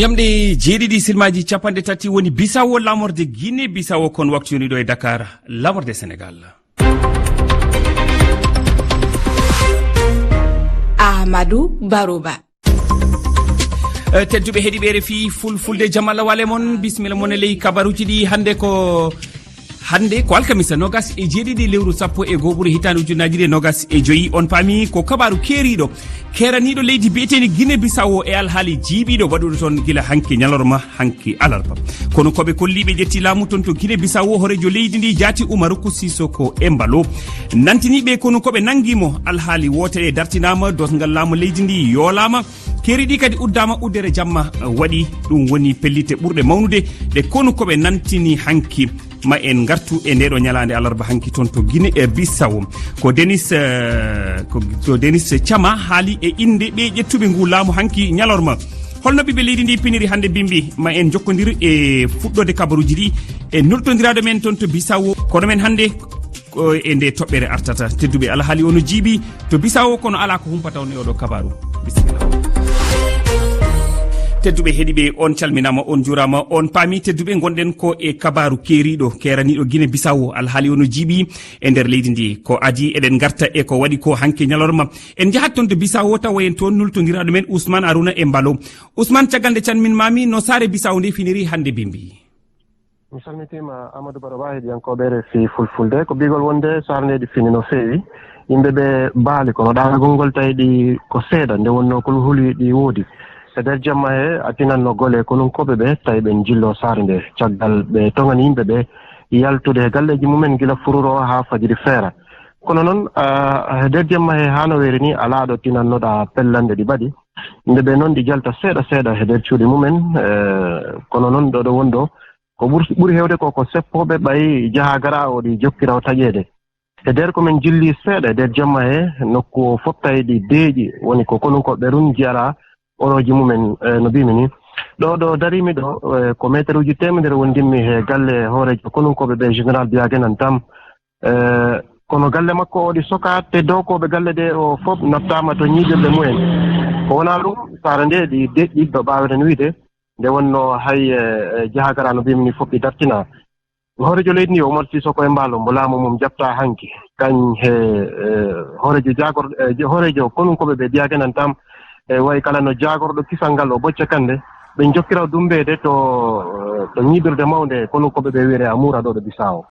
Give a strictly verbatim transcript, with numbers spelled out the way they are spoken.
Ñamɗe jeeɗiɗi silmaaji capanɗe tati woni Bisawo lamorde Guinée Bisawo, kon waktu yoni ɗo e Dakar, lamorde Sénégal. Amadou Baroba. Eh, tedduɓe heɗiɓe R F I Fulfulde, jam Allah wale mon, bismilla mon e ley kabaruji ɗi hannde ko Hannde ko alkamisa nogas e jeeɗiɗi lewru sappo e go'oɓuru hitaande ujunnaji ɗiɗi e nogas e joyi. On paami ko kabaru keeriiɗo, keeraniiɗo leydi biyeteeni Guinée Bissau e alhaali jiiɓiiɗo waɗuɗo toon gila hanki ñalorma, hanki alarba. Kono ko ɓe kolliiɓe ƴetti laamu toon to Guinée Bissau, hooreejo leydi ndi jaati Umaru ko Sisoko Embalo. Nantiniiɓe kono ko ɓe nanngi mo alhaali wootere dartinaama, dosngal laamu leydi ndi yoolaama. Keeri ɗi kadi uddaama uddere jamma waɗi. Ɗum woni pellitte ɓurɗe mawnude ɗe kono ko ɓe nantini hanki. Ma en ngartu e ndeɗo ñalaande alarba hanki toon to Guinée e Bissau. Ko Denis, eh, ko, ko Denis Chama haali e innde ɓe ƴettuɓe ngu laamu hanki ñalorma. Holno ɓiɓɓe leydi ndi piniri hannde bimbi? Ma en jokkondir e fuɗɗode kabaruji ɗi e nultondiraaɗo men toon to Bissau. Kono men hannde ko e nde toɓɓere artata. Tedduɓe, alhaali ono jiiɓi to Bissau, kono alaa ko humpata on e oɗo kabaru. Bisimilla. Tedduɓe heɗiɓe, on calminama, on jurama, on paami. Tedduɓe, gonɗen ko e kabaru keeriɗo, keeraniɗo Guinée Bissau. Alhaali ono jiiɓi e nder leydi ndi. Ko adi eɗen garta e ko waɗi ko hanki ñalorma. En jahat toon to Bissau, tawa en toon nultondiraɗo men Ousmane Arouna Embalo. Ousmane, caggal nde canmin mami, no saare Bissau nde finiri hannde bimbi? Mi salmitiima, Amadou Baro Ba, heɗiyankooɓe R F I Fulfulde. Ko biigol wonde saare nde ɗi fini no feewi. Yimɓe ɓe baali, kono ɗaanagol ngol tawi ɗi ko seeɗa, nde wonnoo ko huli ɗi woodi. E nder jamma he, a tinanno gole konunkooɓe ɓe, tawi ɓe njillo saare nde. Caggal ɓe tongani yimɓe ɓe yaltude he galleeji mumen gila fururo haa fajiri feera. Kono noon, ah, e nder jamma he, haa no weeri ni, alaa ɗo tinannoɗa pellanɗe ɗi mbaɗi. Yimɓe ɓe noon ɗi jalta seeɗa seeɗa e nder cuuɗi mumen. Eh, kono noon ɗo ɗo wonɗo, ko ɓur-, ɓuri heewde ko, ko seppooɓe ɓay jaha gara o ɗi jokkira o taƴeede. E nder ko min njilli seeɗa e nder jamma he, nokku o fof tawi ɗi deeƴi, woni ko konunkooɓe run njiyara orooji mumen, eh, no mbimi ni. Ɗo ɗo darimi ɗo, eh, ko meeteruuji teemedere wondimmi he galle hooreejo konunkooɓe ɓe, Général Biagen Antam. Eh, kono galle makko o ɗi soka, te dookooɓe galle ɗe o fof nattaama to ñiiɓirde mumen. Ko wonaa ɗum, saare nde ɗi deƴƴi ɗo ɓaaweten wiyde, nde wonnoo hay, eh, eh, jaha gara no mbimi ni fof ɗi dartinaa. Hooreejo leydi ndi, Omar Sisoko Embalo, mbo laamu mum jaɓta hanki, kañ he, eh, hooreejo jaagor-, eh, je-, hooreejo konunkooɓe ɓe Biagen Antam, e wayi kala no jaagorɗo kisal ngal o Bocca Kande, ɓe njokkira dummbeede to, eh, to ñiiɓirde mawnde konunkooɓe ɓe wiyetee Amoura ɗo ɗo Bissau.